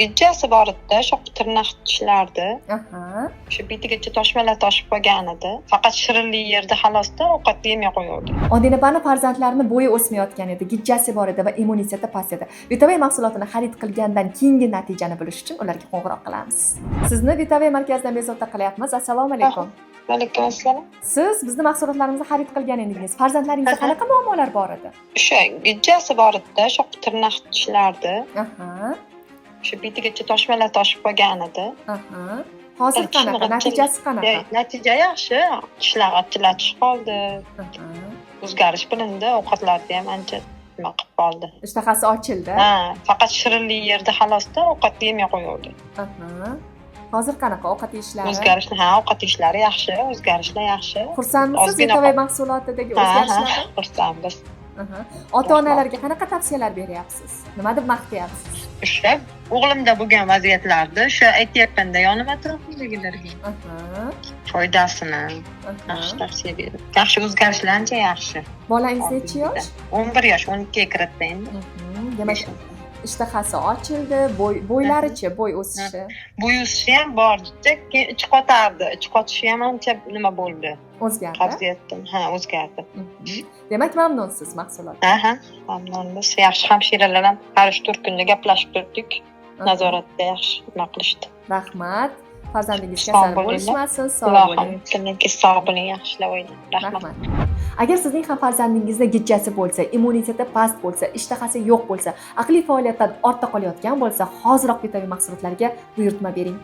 Gijjasi bor edi, shu tirnoq tishlardi. Shu betigacha toshmalar toshib qolgan edi. Faqat shirinlik yerdi xalosda, ovqat yemay qo'yuvdi. Odina opani farzandlarini bo'yi o'smayotgan edi, gijjasi bor edi va immuniteti past edi. Vitavay mahsulotini xarid qilgandan keyingi natijani bilish uchun ularga qo'ng'iroq qilamiz. Sizni Vitavay markazidan bezovta qilyapmiz. Assalomu alaykum. Alaykum assalom. Siz bizni mahsulotlarimizni xarid qilgan edingiz. Farzandlaringizda qanaqa muammolar bor edi? O'sha gijjasi bor edi, shu tirnoq tishlardi. Shu betigacha toshmalar toshib qolgan edi. Hozir qanaqa? Natijasi qanaqa? Natija yaxshi. Tishlar achilatish qoldi. O'zgarish bilindi, ovqatlarda ham ancha nima qilib qoldi. Ishtahasi ochildi. Ha, faqat shirinlik yerdi xalosda, ovqat yemay qo'yuvdi. Hozir qanaqa ovqat yeyishlari? O'zgarishlar, ha, ovqat yeyishlari yaxshi, o'zgarishlar yaxshi. Xursandmisiz Ozgina Vitavay mahsulotidagi Ha, o'zgarishlardan? Xursandmiz. Ota-onalarga qanaqa tavsiyalar beryapsiz? Nima deb maqtayapsiz? O'sha o'g'limda bo'lgan vaziyatlarni o'sha aytyapmanda yonim atrofimdagilarga. Foydasini yaxshi tavsiya berib. Yaxshi o'zgarishlar ancha yaxshi. Bolangiz necha yosh? 11 yosh, 12 ga kiradida endi. Demak, ishtahasi ochildi, bo'ylarichi, bo'y o'sishi? Bo'y o'sishi ham bor. Keyin ich qotardi. Ich qotishi ham ancha nima bo'ldi. O'zgardi. Qabziyatdan, ha, o'zgardi. Demak, mamnunsiz mahsulotdan. Aha, mamnunmiz. Yaxshi hamshiralar ham har 3-4 kunda gaplashib turdik. Nazoratda yaxshi nima qilishdi. Rahmat. Farzandingiz Sog' kasal bo'linglar. bo'lishmasin, sog' Ilohim, bo'ling. sizniki sog' bo'ling, yaxshilar o'ylang. Rahmat. Rahmat. Agar sizning ham farzandingizda gijjasi bo'lsa, immuniteti past bo'lsa, ishtahasi yo'q bo'lsa, aqliy faoliyatdan ortda qolayotgan bo'lsa, hoziroq Vitavay mahsulotlariga buyurtma bering.